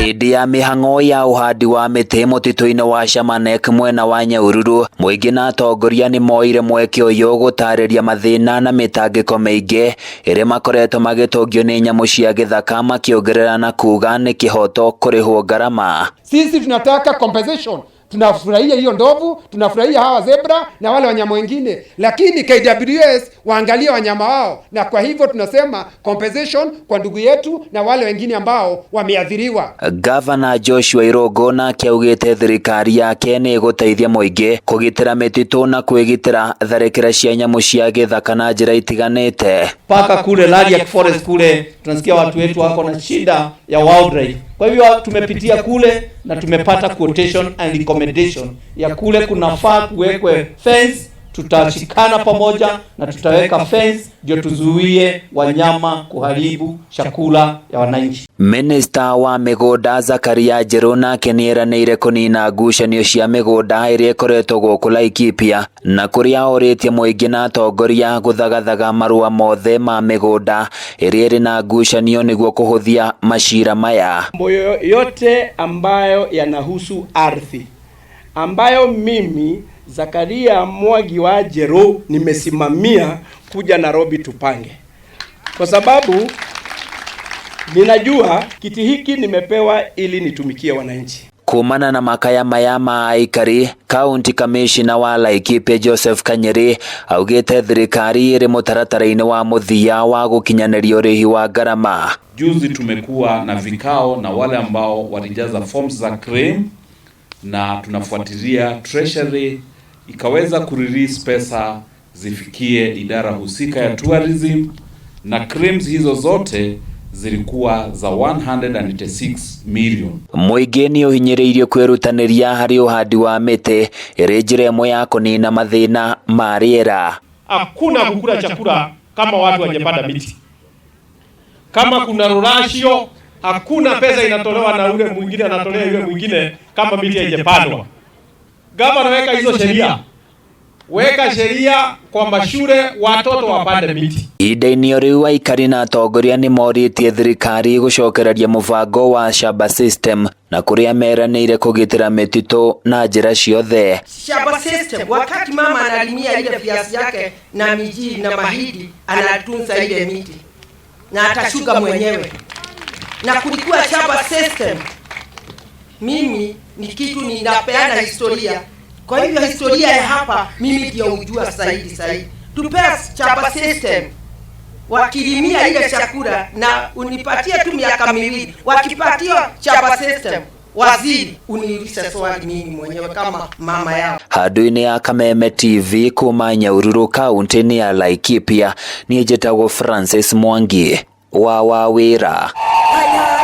Hĩndĩ ya mĩhang'o ya ũhandi wa mĩtĩ mũtitũ-inĩ wa Shamanek mwena wa Nyahururu, mũingĩ na atongoria nĩ moire mweke ũyũ gũtarĩria mathĩna na mĩtangĩko mĩingĩ ĩrĩa makoretwo magĩtũngio nĩ nyamũ cia gĩthaka, makĩongerera na kuga nĩ kĩhoto kũrĩhwo ngarama. Sisi tunataka compensation. Tunafurahia hiyo ndovu, tunafurahia hawa zebra na wale wanyama wengine, lakini KWS waangalie wanyama wao, na kwa hivyo tunasema compensation kwa ndugu yetu na wale wengine ambao wameathiriwa. Gavana Joshua Irũngũ nake augĩte thirikari yake nĩ ĩgũteithia mũingĩ kũgitĩra mĩtitũ na kwĩgitĩra tharĩkĩra cia nyamũ cia gĩthaka na njĩra itiganĩte. Mpaka kule Lariak Forest kule tunasikia watu wetu wako na shida ya wildlife. Kwa hivyo tumepitia kule na tumepata quotation and recommendation ya kule kunafaa kuwekwe fence. Tutashikana pamoja na tutaweka fence ndio tuzuie wanyama kuharibu chakula ya wananchi. Minista wa mĩgũnda Zakaria Njerũ nake nĩeranĩire kũnina ngucanio cia mĩgũnda ĩrĩa ĩkoretwo gũkũ Laikipia, na kũrĩa orĩtie mũingĩ na atongoria gũthagathaga marũa mothe ma mĩgũnda ĩrĩa ĩrĩ na ngucanio nĩguo kũhũthia macira maya. Mambo yote ambayo yanahusu ardhi ambayo mimi Zakaria Mwangi wa Njeru nimesimamia kuja Nairobi tupange, kwa sababu ninajua kiti hiki nimepewa ili nitumikie wananchi. Kumana na makaya maya ma aikari, County Commissioner wa Laikipia Joseph Kanyeri augĩte thirikari ĩrĩ mũtaratara-inĩ wa mũthia wa gũkinyanĩria ũrĩhi wa ngarama. Juzi tumekuwa na vikao na wale ambao walijaza forms za claim na tunafuatilia Treasury ikaweza kurelease pesa zifikie idara husika ya tourism, na claims hizo zote zilikuwa za 186 million. Mũingĩ nĩ ũhinyĩrĩirio kwĩrutanĩria harĩ ũhandi wa mĩtĩ ĩrĩ njĩra ĩmwe ya kũnina mathĩna ma rĩera. Hakuna kukula chakula kama watu hawajapanda miti. Kama kuna ruracio, hakuna pesa inatolewa na ule mwingine anatolea yule mwingine kama miti haijapandwa. Gavana, weka hizo sheria, weka sheria kwamba shule watoto wapande miti. Ihinda-inĩ o rĩu, aikari na atongoria nĩ morĩtie thirikari gũcokereria mũbango wa Shamba System, na kũrĩa meranĩire kũgitĩra mĩtitũ na njĩra ciothe. Shamba system, wakati mama analimia ile viazi yake na miji na mahindi, anatunza ile miti na atashuka mwenyewe. Na kulikuwa shamba system, mimi ni kitu ninapeana historia. Kwa hivyo historia ya hapa mimi ndio hujua zaidi zaidi. Tupea shamba system wakilimia ile chakula na unipatie tu miaka 2, wakipatia shamba system, waziri, uniulize swali mimi mwenyewe kama mama yao. Handũ-inĩ ya Kameme TV kuma Nyahururu, kaunti-inĩ ya Laikipia, niĩ njĩtagwo Francis Mwangi wa Wawĩra. Haya.